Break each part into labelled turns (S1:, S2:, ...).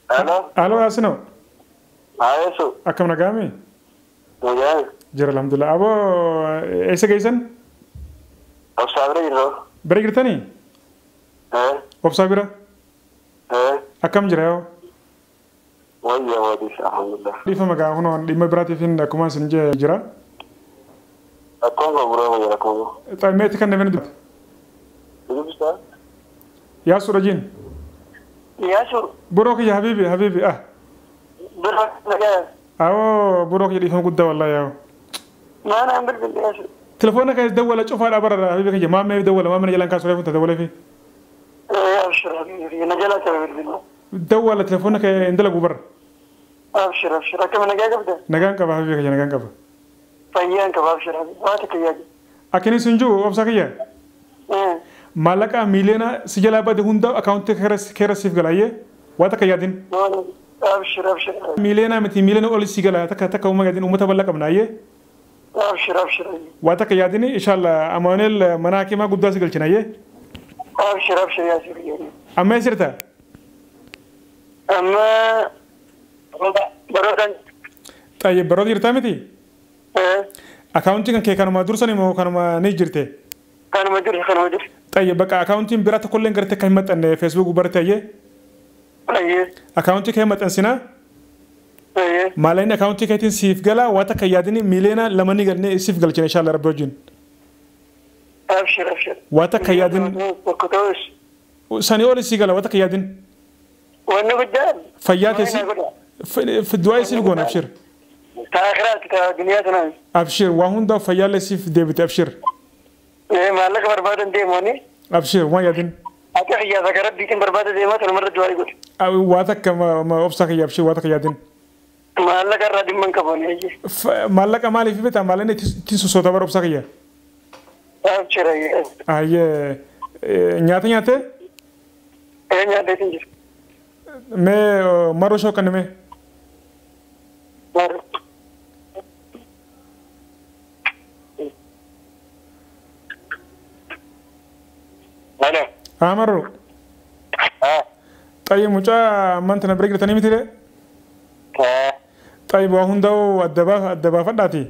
S1: Alo.
S2: Alo Yaasino.
S1: Ayesu.
S2: Akkam nagaami?
S1: Nagaa.
S2: Jira alhamdulillah. Aboo eessa geessan?
S1: Obsaa bira jirru.
S2: Bira jirtanii? Obsaa bira? Akkam jira yoo?
S1: Wayya wadis alhamdulillah.
S2: Dhiifama gaa kunoo dhimma biraatiif hin akkuma isin jira.
S1: Akkoon koo biroo wayya rakkoon koo.
S2: Meeti kan namni dubbatu.
S1: Dubbisa.
S2: Yaasuu rajiin.
S1: Yaasu.
S2: Biroo kiyya habiibi habiibi ah.
S1: Biroo nagaa.
S2: Awoo biroo kiyya dhiifama guddaa wallahi yaa'u.
S1: Maanaan bilbilli yaasu.
S2: Telefoona kee dawwala cufaadha barara habiibi kiyya maammee dawwala maammee jalaan kaasuu reefu dawwalee fi.
S1: Abshir habiibi na jalaa qaba bilbilli.
S2: Dawwala telefoona kee hin dalagu bara.
S1: Abshir abshir akkam nagaa qabda?
S2: Nagaan qaba habiibi kiyya nagaan qaba.
S1: Fayyaan qaba abshir habiibi waa takka yaadu.
S2: Akkini sun jiru obsa kiyya. Maallaqa miiliyoona si jalaa bade hunda akaawuntii keera siif galaayyee waa takka yaadin.
S1: Abshir abshir.
S2: Miiliyoona miti miiliyoona oli si galaa takka takka uuma yaadin uummata bal'aa qabnaayyee.
S1: Abshir abshir.
S2: Waa takka yaadin inshallah Amaanuel mana hakimaa guddaa si galchinaayyee.
S1: Abshir abshir yaasir.
S2: Amma eessirta?
S1: Amma baroodan.
S2: Xayyee baroota jirtaa miti? Akaawuntiin kan kee kanuma dursan immoo kanuma ni jirte?
S1: Kanuma jiru kanuma jiru.
S2: Xayyee bakka akaawuntiin biraa tokkollee gartee kan hin maxxanne feesbuuk gubbaratti ayyee?
S1: Ayyee.
S2: Akaawuntii kee maxxansinaa?
S1: Ayyee.
S2: Maallaqni akaawuntii keetiin siif gala waa takka yaadini miiliyoona lama ni galne siif galchina inshallah rabbi wajjin.
S1: Abshir abshir.
S2: Waa takka yaadin.
S1: Tokko ta'us.
S2: Sanii oli sii gala waa takka yaadin.
S1: Wanni guddaan.
S2: Fayyaa keessi. Du'aa siif goona abshir.
S1: Taakiraati taa duniyaa tanaan.
S2: Abshir waa hunda fayyaallee siif deebite abshir.
S1: Maallaqa barbaadan deemooni.
S2: Abshir waan yaadin.
S1: Ati xiyyaa bakka rabbiitiin barbaada deemaa tanumarra du'aa godhe.
S2: Waa takka obsa kiyya abshir waa takka yaadin.
S1: Maallaqa irraa dhimma hin qabu.
S2: Maallaqa maaliif beektaa maallaqni ittiin sosoota bara obsa kiyya.
S1: Abshir ayyee.
S2: Ayyee nyaata nyaatee?
S1: Nyaatee jira.
S2: Mee maroo shoo kan mee?
S1: Maroo. Alo.
S2: Ah maroo. Xayyee mucaa ammaan tana bira jirtanii miti ree? Xayyee waa hundaa'u adda baafadhaati.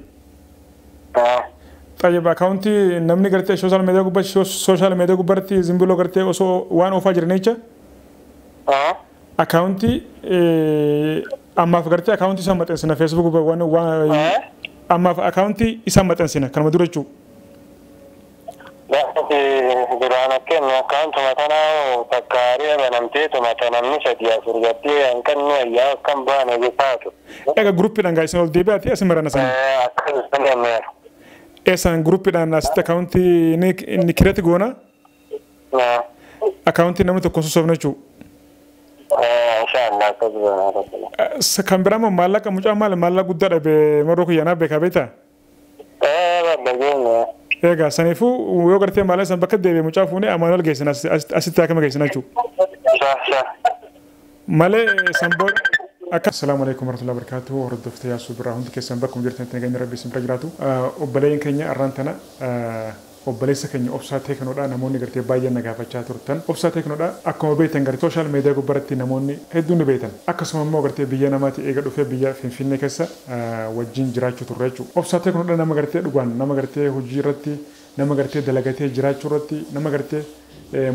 S2: Xayyee akaawuntii namni gartee sooshaal miidiyaa gubbatti sooshaal miidiyaa gubbaatti zimbiloo gartee osoo waan oofaa jiran jecha. Akaawuntii ammaaf gartee akaawuntii isaan maxxansina feesbuuk waan ammaaf akaawuntii isaan maxxansina kanuma dura jechuudha.
S1: Duraan akkanni akkaawuntuma tanaa takka hariira banamteetuma namni sadii afur gaddee hanqanni wayyaa akkam baane jechaatu.
S2: Egaa guruppiidhaan gaa isin ol deebi'aati asin marana sana.
S1: Akkas isin dandeera.
S2: Eessaan guruppiidhaan asitti akaawuntii ni kireeti goona. Akaawuntii namni tokko sosoofna jechuudha.
S1: Inshallah akkas goona.
S2: Kan biraa immoo maallaqa mucaa maali maallaqa guddaa dhabe maroo kiyyaanaa beekaa beektaa?
S1: Badda.
S2: Egaa saniifuu yoo gartee maallaqa san bakka deebi'e mucaa fuunee Amaanuel geessina asitti haakima geessina jechuudha. Malee san booda akka. Assalaamu alaikum warahmatullahi wabarakatuh. Hordoftoota Yaasuu biraa hundi keessan bakkuma jirtanitti nageenyi rabbi isin bira jiraatu. Obboleeyyan keenya arraan tana obboleessa keenya obsaa teeknoodha namoonni gartee baay'een na gaafachaa turtan. Obsaa teeknoodha akkuma beektan gartee sooshaal miidiyaa gubbaratti namoonni hedduun ni beektan. Akkasuma immoo gartee biyya namaatti eega dhufee biyya Finfinnee keessa wajjin jiraachuu turre jechuudha. Obsaa teeknoodha nama gartee dhugaan nama gartee hojii irratti nama gartee dalagatee jiraachuu irratti nama gartee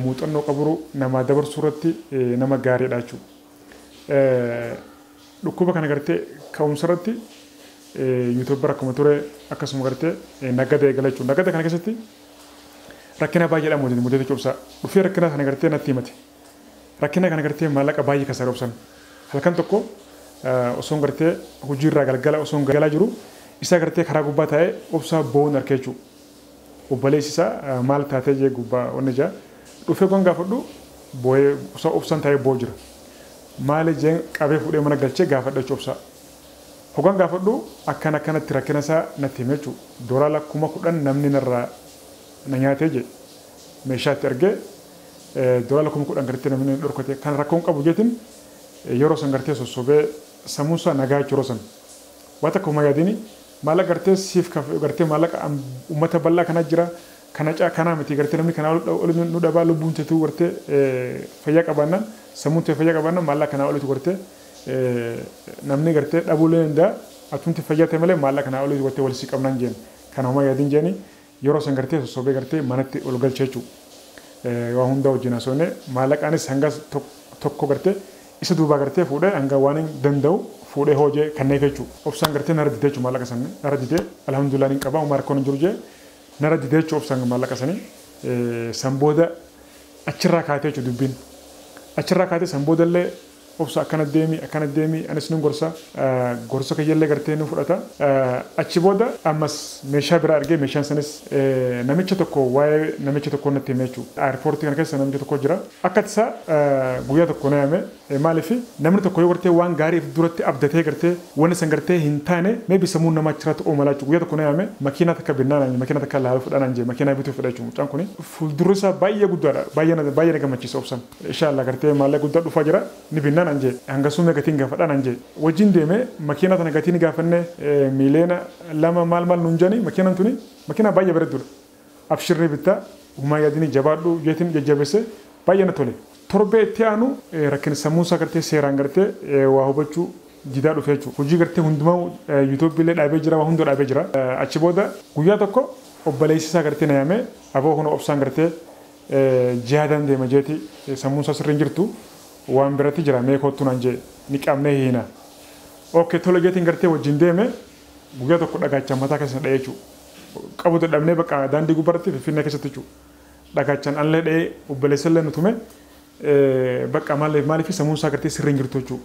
S2: muuxannoo qaburu nama dabarsuu irratti nama gaariidha jechuudha. Dhukkuba kana gartee ka'umsa irratti yuutuubar akkuma ture akkasuma gartee nagada eegala jechuudha. Nagada kana keessatti rakkina baay'eedha mudate jechuudha. Dhufee rakkina kana gartee natti himate. Rakkina kana gartee maallaqa baay'ee kasaare obsan. Halkan tokko osoon gartee hojiirraa galgala osoon galaa jiru isaa gartee karaa gubbaa taa'ee obsaa bo'oon argee jechuudha. Obboleessi isaa maal taatee jee gubbaa onni jaa dhufee kun gaafadhu boo'ee obsaan taa'ee bo'oo jira. Maali jeen qabee fuudhee mana galchee gaafadha jechuudha obsaa. Hoggaan gaafadhu akkana akkanatti rakkina isaa natti hime jechuudha. Doolaara 10,000 namni narraa na nyaatee jee meeshaatti argee doolaara 10,000 gartee namni dhorkate kan rakkoon qabu jeetiin yeroo san gartee sossobee sammuun isaa nagaa jechuudha yeroo san. Waa takka homaa yaadini maallaqa gartee siif gartee maallaqa uummata bal'aa kana jira Kana kanaa miti gartee namni kanaa ol nu dhabaa lubbuun teetuu gartee fayyaa qabaannaan sammuun tee fayyaa qabaannaan maallaqa kanaa olitu gartee namni gartee dhabuulee danda'a atumti fayyaa ta'e malee maallaqa kanaa olitu gartee wal si qabnaan jeen kana homaa yaadin jeeni yeroo san gartee sossobee gartee manatti ol galche jechuudha. Waa hunda wajjin haasofne maallaqaanis hanga tokko gartee isa duubaa gartee fuudhee hanga waan hin danda'u fuudhee hojii kanneef jechuudha. Obsaan gartee nara didee jechuudha maallaqa sanii nara didee alhamdulillah hin qabaa homaa rakkoon hin jiru jee nara didee jechuudha obsaan maallaqa sanii san booda achirraa kaatee jechuudha dubbiin. Achirraa kaatee san boodallee obsa akkana deemi anis nun gorsa gorsa kiyyallee gartee nu fudhata. Achi booda ammas meeshaa biraa argee meeshaan sanis namicha tokko waa'ee namicha tokko natti hime jechuudha. Airpoortii kana keessa namicha tokko jira. Akka tasaa guyyaa tokko na yaame maaliif namni tokko yoo gartee waan gaarii duratti abdatee gartee wanni san gartee hin taane maybe sammuun namaa achirratti oomalaa jechuudha. Guyyaa tokko na yaame makiinaa takka binnaan makiinaa takka laaluu fudhanaan jee makiinaa bituu fedha jechuudha. Mucaan kuni fuuldurri isaa baay'ee guddaadha. Baay'ee na gammachiisa obsan. Inshallah gartee maallaqa guddaa dhufaa jira ni binnaan anje hangasuma gatiin gaafadhaan anje wajjin deeme makiinaa tana gatiin gaafanne miiliyoona 2 maal maal nuun jedhani makiinaan tuni makiinaa baay'ee bareedduudha. Abshirri bittaa uumaa yaadini jabaadhu jeetiin jajjabeesse baay'ee na tole. Torbee itti aanu rakkina sammuu isaa gartee seeraan gartee waa hubachuu didaa dhufe jechuudha. Hojii gartee hundumaa yuutuubiilee dhaabee jira waa hunda dhaabee jira. Achi booda guyyaa tokko obboleessi isaa gartee na yaame aboo kun obsaan gartee jihaadaan deema jeeti sammuun isaa sirriin jirtu. Waan biratti jira mee kottu naan jee ni qabnee hiina. Okay tola jeetiin gartee wajjin deeme guyyaa tokko dhagaachaan mataa keessa dha'ee jechuudha. Qabu dadhabnee bakka daandii gubbaatti Finfinnee keessatti jechuudha. Dhagaachaan allee dha'ee obboleessallee nu tume bakka maaliif sammuun isaa gartee sirriin jirtu jechuudha.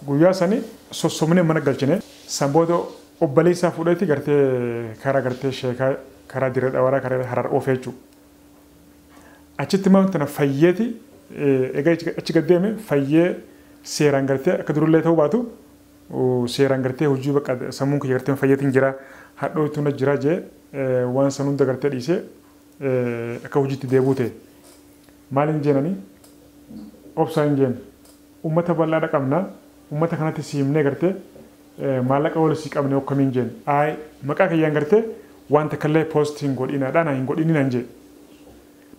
S2: Guyyaa sani sossobnee mana galchine san booda obboleessaa fuudheeti gartee karaa gartee sheekaa karaa dirree dhawaraa karaa harar oofee jechuudha. Achitti maal tana fayyeeti egaa achi gad deeme fayyee seeraan gartee akka durullee ta'uu baatu seeraan gartee hojii bakka sammuun kiyya gartee fayyeetiin jira hadhootu na jira jee waan san hunda gartee dhiisee akka hojiitti deebi'u ta'e. Maal hin jeenani obsaa hin jeen uummata bal'aadha qabna uummata kanatti siimnee gartee maallaqa wal sii qabne akkamiin jeen ayi maqaa kiyyaan gartee waan takkallee poost hin godhinaadhaan hin godhininaan jee.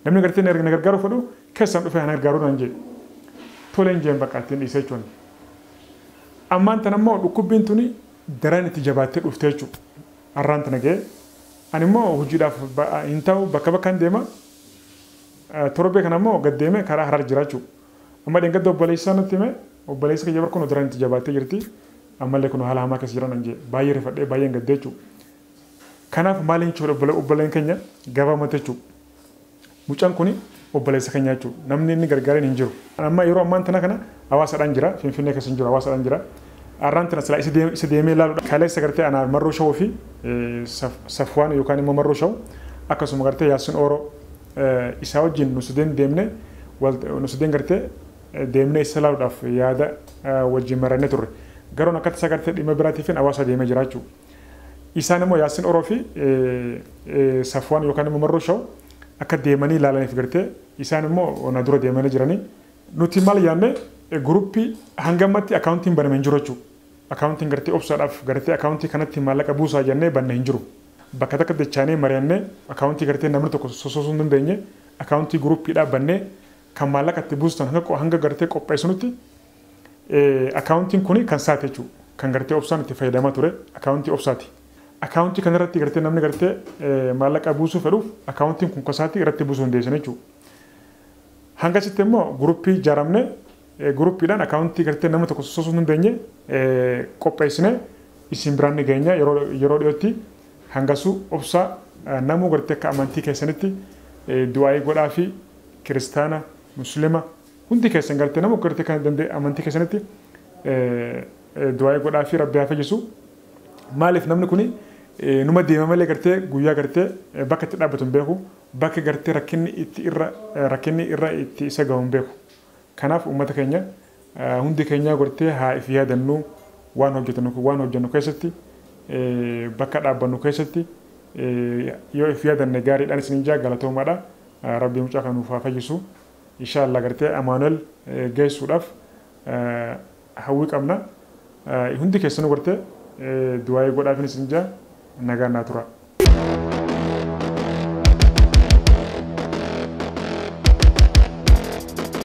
S2: Namni gartee na gargaaru fedhu keessaan dhufee na gargaaruu naan jee. Toleen jeen bakka ittiin dhiisee jechuun. Ammaan tana immoo dhukkubbiin tuni daran itti jabaattee dhuftee jechuudha. Har'aan tana ga'ee. Ani immoo hojiidhaaf hin ta'u bakka bakkaan deema. Torbee kana immoo gad deemee karaa harar jira jechuudha. Amma dheengadda obboleessaa natti hime obboleessa kiyya bara kun daran itti jabaattee jirti. Ammallee kun haala hamaa keessa jiran naan jee baay'ee rifadhee baay'een gaddee jechuudha. Kanaaf maaliin jechuudha obboleen keenya gabaabumatti jechuudha. Mucaan kuni obboleessa keenya jechuudha. Namni inni gargaareen hin jiru. Amma yeroo ammaan tana kana hawaasaadhaan jira. Finfinnee keessa hin jiru hawaasaadhaan jira. Har'aan tana silaa isa deemee ilaaluudha. Kaleessa gartee anaa Marroo Shawoo fi Safwaan yookaan immoo Marroo Shawoo akkasuma gartee Yaassin Ooroo isaa wajjin nu sadeen deemnee nu sadeen gartee deemnee isa ilaaluudhaaf yaada wajjin marannee turre. Garuu akka tasaa gartee dhimma biraatiif hawaasa deemee jira jechuudha. Isaan immoo Yaassin Ooroo fi Safwaan yookaan immoo Marroo Shawoo akka deemanii ilaalaniif gartee isaan immoo na dura deemanii jiranii. Nuti maal yaadne guruppii hangammatti akkaawuntiin baname hin jiru jechuudha. Akkaawuntiin gartee obsaadhaaf gartee akkaawuntii kanatti maallaqa buusaa jennee banne hin jiru. Bakka takka dachaanee mari'annee akkaawuntii gartee namni tokko sosoosuu hin dandeenye akkaawuntii guruppiidhaa bannee kan maallaqa itti buustan hanga gartee qopheessinutti akkaawuntiin kuni kan saate jechuudha. Kan gartee obsaan itti fayyadamaa ture akkaawuntii obsaati. Akkaawuntii kanarratti gartee namni gartee maallaqa buusuu fedhuuf akkaawuntiin kun kasaatti irratti buusuu hin deessan jechuudha. Hanga asitti immoo guruppii ijaaramne guruppiidhaan akkaawuntii gartee nama tokko sosoosuu hin dandeenye qopheessine isin biraan ni geenya yeroo dhiyootti hangasuu obsaa namuu gartee akka amantii keessanitti du'aayii godhaa fi kiristaana musliima hundi keessan gartee namuu gartee kan danda'e amantii keessanitti du'aayii godhaa fi rabbi haa fayyisu. Maaliif namni kuni numa deema malee gartee guyyaa gartee bakka itti dhaabbatu hin beeku bakka gartee rakkinni itti irra rakkinni irra itti isa gahu hin beeku. Kanaaf uummata keenya hundi keenya gartee haa if yaadannu waan hojjennu keessatti bakka dhaabbannu keessatti yoo if yaadanne gaariidhaan isin jaa galatoomaadha. Rabbi mucaa kan nuuf haa fayyisu. Inshallah gartee Amaanuel geessuudhaaf hawwii qabna. Hundi keessanuu gartee du'aayii godhaafin isin jaa nagaan naa tura.